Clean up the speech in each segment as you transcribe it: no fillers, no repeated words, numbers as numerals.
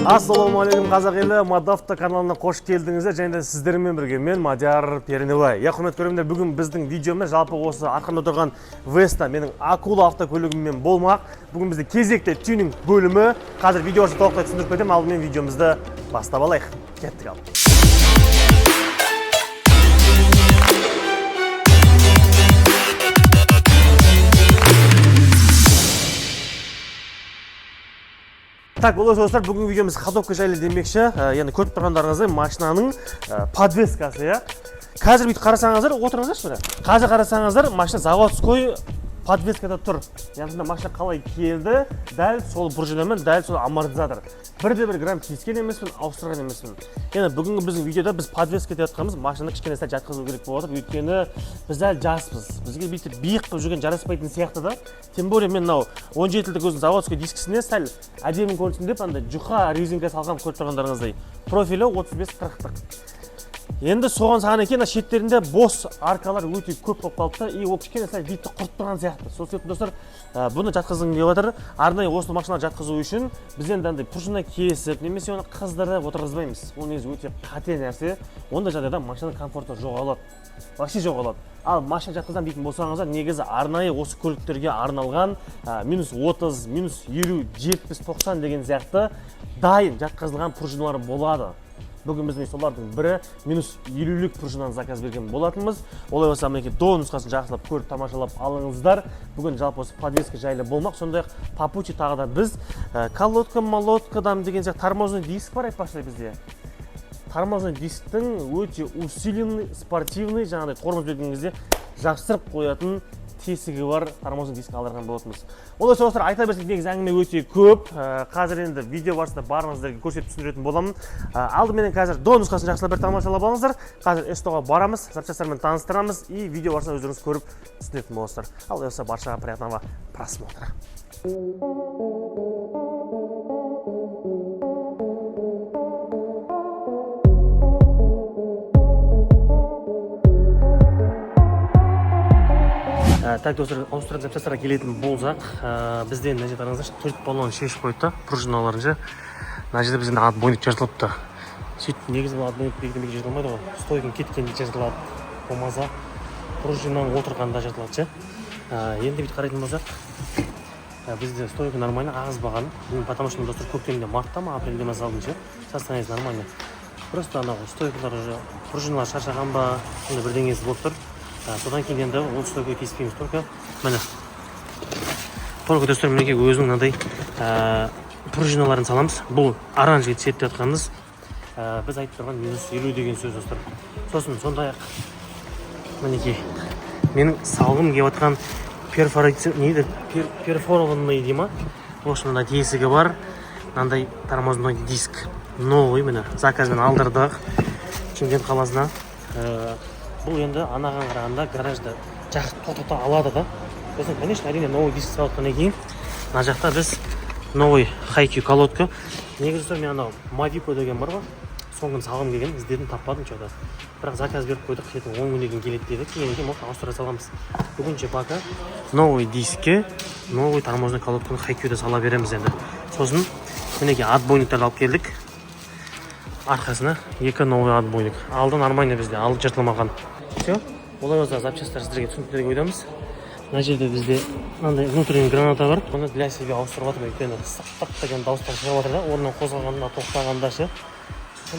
Ассалаумағалейкум, қазақ елі! Мадавто каналына қош келдіңіздер және де сіздермен бірге мен, Мадияр Пернебай. Иә, құрметті көрермендер, бүгін біздің видеомыз жалпы осы арқамда тұрған Веста, менің Акула автокөлігіммен болмақ. Бүгін бізде кезекті тюнинг бөлімі. Қазір видео толықтай түсіндіріп кетемін. Алдымен видеомызды бастап алайық. Кеттік. Ал так, олай достар, бүгінгі видеомыз ходовка жайлы демекші, енді көріп тұрғандарыңыздай, машинаның подвескасы, иә. Қазір бүйтіп қарасаңыздар, отырыңыздаршы, міне, қазір қарасаңыздар, машина заводской подвескада тұр. Яғни машина қалай келді, дәл сол пружинамен, дәл сол амортизатор. Бірде бір грамм кескен емеспін, ауыстырған емеспін. Енді бүгінгі біздің видеода біз подвеска деп жатқанымыз машинаны кішкене сәл жатқызу керек болып жатыр, өйткені біз әлі жаспыз, бізге бүйтіп биік қылып жүрген жараспайтын сияқты да. Тем более мен мынау 17-лік өзінің заводской дискісіне сәл әдемі көрінсін деп, андай жұқа резинка салғанмын. Көріп тұрғандарыңыздай, профилі 35-40-тық. Енді соған саған екен, мына шеттерінде бос аркалар өте көп болып қалды да, и ол кішкене сәл битті құртып тұрған сияқты. Сол себепті, достар, бұны жатқызғым келіп жатыр. Арнайы осы машиналарды жатқызу үшін біз енді андай пружина кесіп немесе оны қыздырып отырғызбаймыз. Ол негізі өте қате нәрсе. Ондай жағдайда машинаның комфорты жоғалады, вообще жоғалады. Ал машина жатқызамын дейтін болсаңыздар, негізі арнайы осы көліктерге арналған минус 30, минус 50, 70, 90 деген сияқты дайын жатқызылған пружиналар болады. Бүгін біз міне солардың бірі, минус 50-лік пружинаны заказ берген болатынбыз. Олай болса, мінекей, до нұсқасын жақсылап көріп, тамашалап алыңыздар. Бүгін жалпы осы подвеска жайлы болмақ. Сондай ақ по пути тағы да біз колодка молодкадан деген сияқты, тормозной диск бар. Айтпақшы, бізде тормозной дисктің өте усиленный, спортивный, жаңағыдай тормоз берген кезде жабыстырып қоятын тесігі бар тормозной диск алдырған болатынбыз. Олай достар, айта берсек, негізі әңгіме өте көп. Қазір енді видео барысында барлығыңыздарға көрсетіп, түсіндіретін боламын. Алдыменен қазір до нұсқасын жақсылап бір тамашалап алыңыздар. Қазір СТО-ға барамыз, запчастармен таныстырамыз, и видео барысында өздеріңіз көріп, түсінетін боласыздар. Ал болса, баршаға приятного просмотра! Так, достар, ауыстыратын запчастарға келетін болсақ, бізде мына жерде қараңыздаршы, төрт баллон шешіп қойды да, пружиналарын ше. Мына жерде бізде отбойник жыртылыпты. Сөйтіп, негізі бұл отбойник бекіден бекер жыртылмайды ғой, стойкаң кеткенде жыртылады, болмаса пружинаның отырғанда жыртылады ше. Енді бүйтіп қарайтын болсақ, бізде стойка нормально, ағызбаған. Мен потому что, достар, көктемде, мартта ма, апрельде ма салдым ше. Состояние нормально, просто анау стойкалар уже, пружиналар шаршаған ба, сондай бірдеңесі болып тұр. Содан кейін енді ол стойкаға тиіспейміз. Только міне, только, достар, мінекей, өзінің мынандай пружиналарын саламыз. Бұл оранжевый цвет деп жатқанымыз, біз айтып тұрған минус 50 деген сөз, достар. Сосын сондай ақ мінекей, менің салғым келіп жатқан перфорация не еді, перфорованный дей ма, в общем, мына тесігі бар мынандай тормозной диск новый, міне, заказбен алдырдық Шымкент қаласына. Бұл енді анаған қарағанда гаражда жақсы тоқтата алады да. Сосын, конечно, әрине, новый диск салып жатқаннан кейін мына жақта біз новый хайкю колодка. Негізі, достар, мен анау Мавико деген бар ғой, соңғын салғым келген, іздедім, таппадым че то. Бірақ заказ беріп қойдық, ертең 10 күннен кейін келеді деді. Келгеннен кейін может ауыстыра саламыз. Бүгінше пока новый дискке новый тормозной колодканы хайкюда сала береміз енді. Сосын мінекей, отбойниктарды алып келдік. Арқасына екі новый отбойник. Алды нормально, бізде алды жыртылмаған. Все, олай болса, запчастьтар сіздерге түсінікті деп ойдамыз. Мына жерде бізде мынандай внутренний граната бар. Бұны для себя ауыстырып жатырмын, өйткені сық деген дауыстар шығып жатыр да, орнынан қозғалғанда, тоқтағанда ше.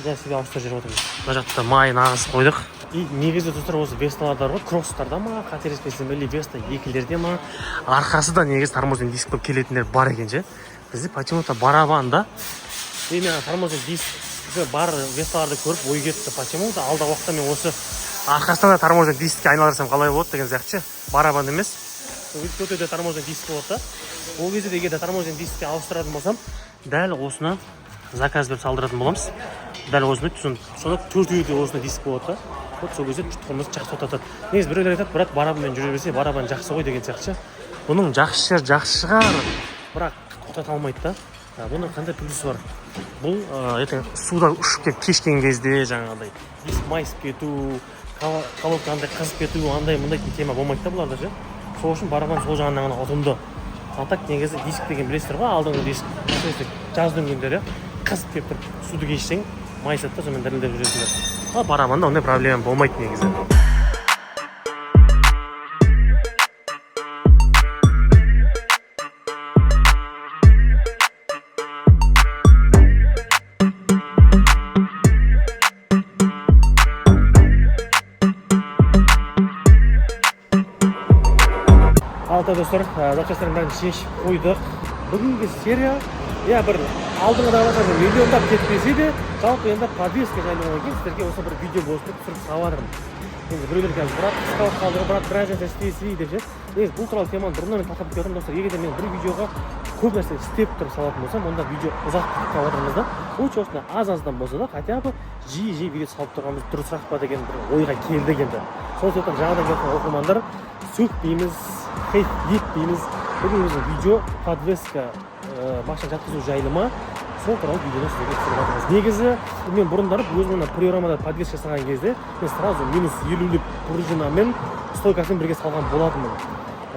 Для себя ауыстырып жүріп жатырмыз. Мына жақта майын ағызып қойдық. И негізі, достар, осы Весталарда бар ғой, кросстарда ма, қателеспесем, или Веста екілерде ма, арқасы да негізі тормозной диск болып келетіндер бар екен ше. Бізде почему то барабан да. И мен ана тормозной диск бар Весталарды көріп, ой кетті: почему то алдағы уақытта мен осы арқасынан да тормозной дискке айналдырсам қалай болады деген сияқты ше. Барабан емес, төртеуде де тормозной диск болады да. Ол кезде де, егер де тормозной дискке ауыстыратын болсам, дәл осыны заказ беріп салдыратын боламыз. Дәл осыны. Сонда төртеуі де осындай диск болады да. Вот сол кезде тормоз жақсы тоқтатады. Негізі біреулер айтады: «Брат, барабанмен жүре берсе, барабан жақсы ғой», — деген сияқты ше. Бұның жақсы жері жақсы шығар, бірақ тоқтата алмайды да. Бұның қандай плюсы бар? Бұл ертең суда ұшып келіп кешкен кезде жаңағыдай диск майысып кету, колодка андай қызып кету, андай мындай тема болмайды да бұларда ше. Сол үшін барабан сол жағынан ғана ұтымды. А так негізі диск деген білесіздер ғой, алдыңғы диск, әсіресе жаздың күндері. Қызып келіп тұрып суды кешсең, майысады да, сонымен дірілдеп жүресіңдер. Ал барабанда ондай проблема болмайды негізі. Ал та, достар, запчастардың бәрін шешіп қойдық. Бүгінгі серия, иә, бір алдыңғыдағыдан бір миллиондап кетпесе де, жалпы енді подвеска жайлы болғаннан кейін сіздерге осы бір видео болсын деп түсіріп салып жатырмын. Енді біреулер қазір: «Брат, қысқа болып қалды ғой, брат, біраз нәрсе істейсің», – деп ше. Негізі бұл туралы теманы бұрыннан мен тарқатып келе жатырмын, достар. Егер де мен бір видеоға көп нәрсе істеп тұрып салатын болсам, онда видео ұзақ кетіп қалып жатырмыз да. Лучше осындай аз аздан болса да, хотя бы жиі жиі видео салып тұрғанымыз дұрысырақ па деген бір ойға келдік. Енді сол себептен жаңадан келіп жатқан оқырмандар, сөкпейміз, хейт етпейміз. Бүгін біздің видео подвеска, машина жатқызу жайлы ма, сол туралы видеоны сіздерге түсіріп жатырмыз. Негізі мен бұрындары өзім мына Приорамада подвеска жасаған кезде мен сразу -50-лік пружинамен, стойкасымен бірге салған болатынмын.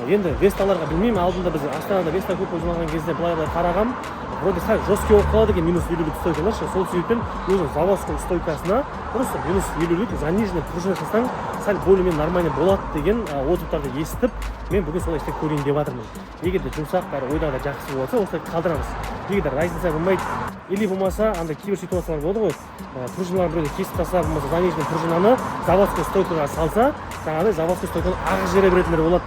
Енді Весталарға білмеймін. Алдында біз Астанада Веста көп жиналған кезде былай былай қарағам, вроде сәл жесткий болып қалады екен -50-лік стойкалар ше. Сол себептен өзінің заводской стойкасына просто -50-лік заниженный пружина жасасаң, сәл более менее нормальный болады деген отзывтарды естіп, мен бүгін солай істеп көрейін деп жатырмын. Егер де жұмсақ, бәрі ойдағыдай жақсы болса, осылай қалдырамыз. Егер де разница болмайды или болмаса андай кейбір ситуациялар болады ғой, пружиналарын біреу кесіп тастап, болмаса заниженный пружинаны заводской стойкаға салса, жаңағыдай заводской стойканы ағызып жібере беретіндер болады,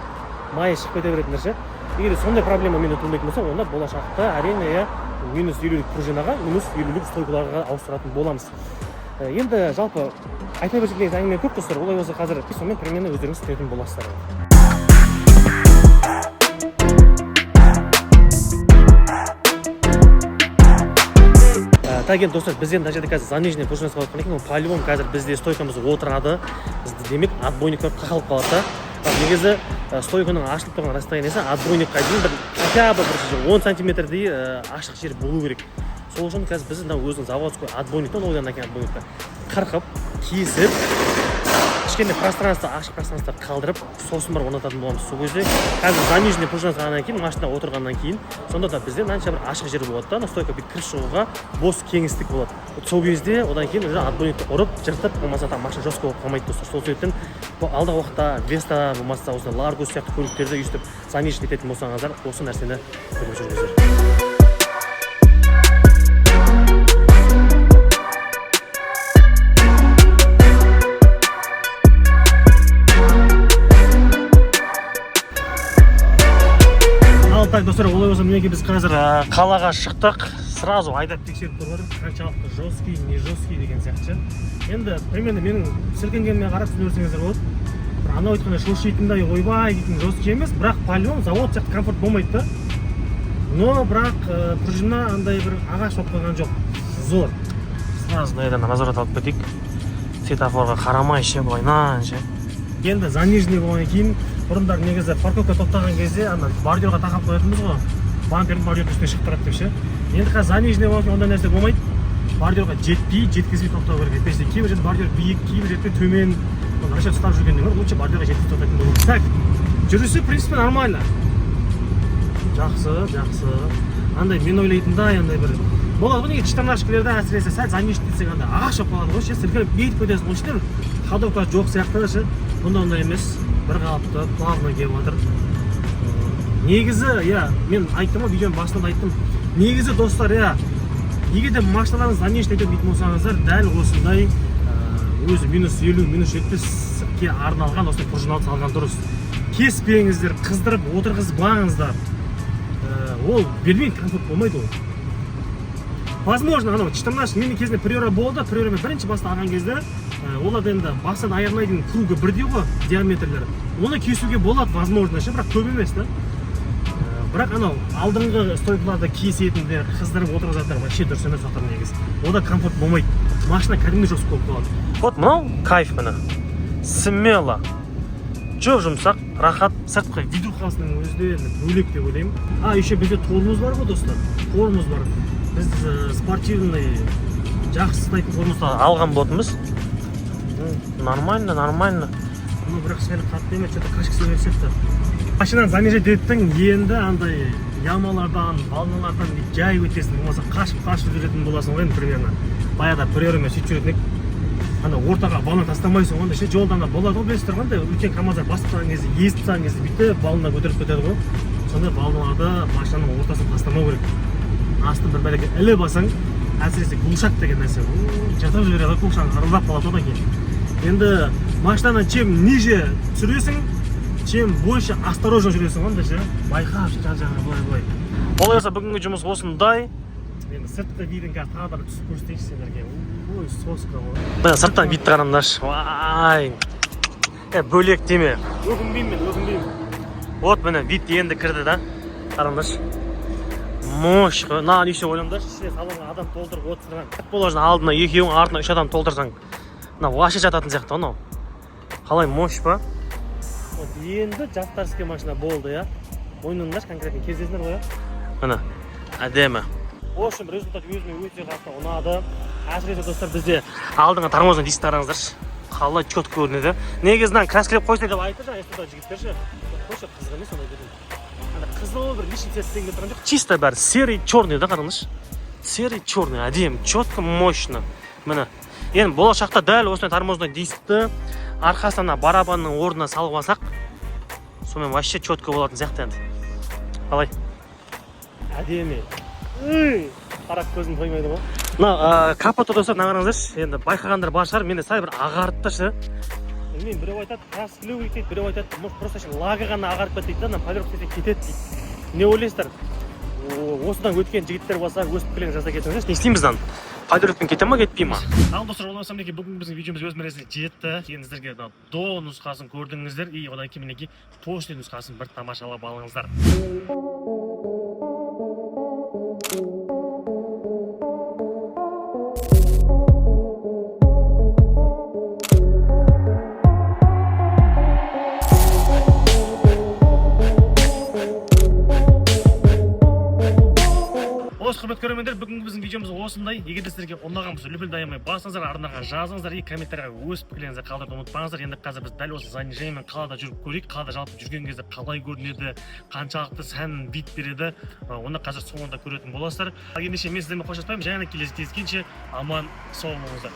майы шығып кете беретіндер ше. Егер де сондай проблема менде туындайтын болса, онда болашақта, әрине, иә, -50-лік пружинаға, -50-лік стойкаларға ауыстыратын боламыз. Енді жалпы айта берсек, негізі әңгіме көп, достар. Олай болса, қазір сонымен примерно өздеріңіз түсінетін боласыздар. Так, енді, достар, біз енді мына жерде қазір заниженный пружина салып жатқан екен. Ол по-любому қазір бізде стойкамыз отырады. Демек, отбойниктер тақалып қалады да. Ал негізі стойканың ашылып тұрған расстояниесі отбойникқа дейін бір хотя бы бір 10 сантиметрдей ашық жер болу керек. Сол үшін қазір біз мына өзінің заводской отбойниктен, ойдан әкелген отбойникті қырқып, кесіп, кішкене пространство, ашық пространство қалдырып, сосын барып орнататын боламыз. Сол кезде қазір заниженный пружина салғаннан кейін, машина отырғаннан кейін, сонда да бізде мынанша бір ашық жер болады да, ана стойка бүйтіп кіріп шығуға бос кеңістік болады. Вот сол кезде одан кейін уже отбойникті ұрып, жыртып, болмаса там машина жестко болып қалмайды, достар. Сол себептен бұл алдағы уақытта Веста, болмаса осындай Ларгус сияқты көліктерді өйстіп заниженный ететін болсаңыздар, осы нәрсені біліп жүріңіздер. Ал так, достар, олай болса, мінекей, біз қазір қалаға шықтық. Сразу айдап тексеріп көріп жатырмыз, қаншалықты жесткий, не жесткий деген сияқты ше. Енді примерно менің сілкінгеніме қарап түсіне берсеңіздер болады. Бір анау айтқандай шошитындай, ойбай дейтін жесткий емес, бірақ по любому завод сияқты комфорт болмайды да. Но бірақ пружина андай бір ағаш болып қалған жоқ, зор. Сразу мына жерден разворот алып кетейік, светофорға қарамай ше, былайынан ше. Енді заниженный болғаннан кейін, бұрындары негізі парковка тоқтаған кезде ана бордюрға тақап қоятынбыз ғой, бампердің, бордюрдің үстіне шығып тұрады деп ше. Енді қазір заниженный болған кейін ондай нәрсе болмайды. Бордюрға жетпей, жеткізбей тоқтау керек. Әйтпесе кейбір жерде бордюр биік, кейбір жерде төмен. Оны расчет ұстап жүргеннен гөрі лучше бордюрға жеткізіп тоқтайтын болу. Так, жүрісі в принципе нормально, жақсы, жақсы. Андай мен ойлайтындай андай бір болады ғой неге, четырнашкілерде әсіресе сәл занижить етсең, андай ағаш болып қалады ғой ше, сілкініп бүйтіп кетесің ғой, ішінде ходовка жоқ сияқты ше. Бұнда ондай емес, бір қалыпты, плавно келіп жатыр. Негізі, иә, мен айттым ғой, видеоның басында да айттым. Негізі, достар, иә, егер де машиналарыңыз занижить етемін дейтін болсаңыздар, дәл осындай өзі -50, -70-ке арналған осындай пружиналарды салған дұрыс. Кеспеңіздер, қыздырып отырғызбаңыздар. Ол бермейді, комфорт болмайды ол. Возможно, анау 14 менің кезінде Приора болды. Приорамен бірінші баста алған кезде оларда енді бастан аяғына дейін кругы бірдей ғой, диаметрлері. Оны кесуге болады, возможно ше, бірақ көп емес та. Бірақ анау алдыңғы стойкаларды кесетіндер, қыздырып отырғызатындар вообще дұрыс емес заттар негізі. Онда комфорт болмайды, машина кәдімгідей жестко болып қалады. Вот мынау кайф, міне, смело, жоқ, жұмсақ, рахат. Сыртқы видухасының өзі де енді бөлек деп ойлаймын. А еще бізде тормоз бар ғой, достар, тормоз бар. Біз спортивный, жақсы ұстайтын тормозды алған болатынбыз. Нормально, нормально. Ну, бірақ сәл қатты емес, что то кашкасы берген сияқты. Машинаны занижать еттің, енді андай Ямалардан, волналардан жай өтесің, болмаса қашып қашып жүретін боласың ғой. Енді примерно баяғыда приорамен сөйтіп жүретін едік. Ана ортаға волна тастамайсың ғой ше, жолда ана болады ғой, білесіздер ғой, андай үлкен КамАЗдар басып тастаған кезде, езіп тастаған кезде бүйтіп волна көтеріліп кетеді ғой. Сондай волналарды машинаның ортасына тастамау керек. Астын бір бәлеге іліп алсаң, әсіресе глушак деген нәрсе, жыртып жібереді ғой, глушак ырылдап қалады. Одан кейін енді машинаны чем ниже түсіресің, чем больше осторожно жүресің ғой, андай ше, байқап ше, жан жағыңа былай былай. Олай болса, бүгінгі жұмыс осындай. Енді сыртқы видін қазір тағы да бір түсіп көрсетейінші сендерге. Ой, соска ғой. Мына сырттан видті қараңдаршы. Вай, е, бөлек деме, өкінбеймін мен, өкінбеймін. Вот, міне, вид енді кірді да, қараңдаршы, мощь қой. Мынаған еще ойлаңдаршы, ішіне, салонға адам толтырып отырған, как положено, алдына екеуің, артына үш адам толтырсаң, мына вообще жататын сияқты ғой. Мынау қалай, мощь па? Вот енді жастарский машина болды, иә. Ойнаңдаршы, конкретно кездесіңдер ғой, иә. Міне, әдемі. В общем, результат өзіме өте қатты ұнады. Әсіресе, достар, бізде алдыңғы тормозный диск, қараңыздаршы, қалай четко көрінеді. Негізі мынаны краскілеп қойса деп айтты жаңа СТО жігіттер ше. Қойшы, қызық емес ондай дедім. Ана қызыл бір лишний цвет істегім келіп тұрған жоқ, чисто бәрі серый, черный да. Қараңдаршы, серый, черный, әдемі, четко, мощно. Міне, енді болашақта дәл осындай тормозной дискті арқасына барабанның орнына салып алсақ, сонымен вообще четко болатын сияқты. Енді қалай, әдемі. Үй, қарап көзім тоймайды ғой. Мына капоты, достар, мына қараңыздаршы. Енді байқағандар бар шығар, менде сәл бір ағарып та ше. Білмеймін, біреу айтады, краскілеу керек дейді, біреу айтады, может, просто ше лагы ғана ағарып кетті дейді да, ана полировка істесе кетеді дейді. Не ойлайсыздар? Осыдан өткен жігіттер болса, өз пікірлеріңізді жаза кетіңіздерші. Не істейміз, мынаны полировкамен кете ма, кетпей ма? Ал, достар, олай болса, мінекей, бүгінгі біздің видеомыз өз мәресіне жетті. Енді сіздерге мына до нұсқасын көрдіңіздер и одан кейін, мінекей, после нұсқасын бір тамашалап алыңыздар. Осы, құрметті көрермендер, бүгінгі біздің видеомыз осындай. Егер де сіздерге ұнаған болса, лүпілді аямай басыңыздар, арнаға жазыңыздар и комментарийға өз пікірлеріңізді қалдыруды ұмытпаңыздар. Енді қазір біз дәл осы занижениемен қалада жүріп көрейік. Қалада жалпы жүрген кезде қалай көрінеді, қаншалықты сән, вид береді, оны қазір соңында көретін боласыздар. Ал ендеше мен сіздермен қоштаспаймын және келесі кездескенше аман сау болыңыздар.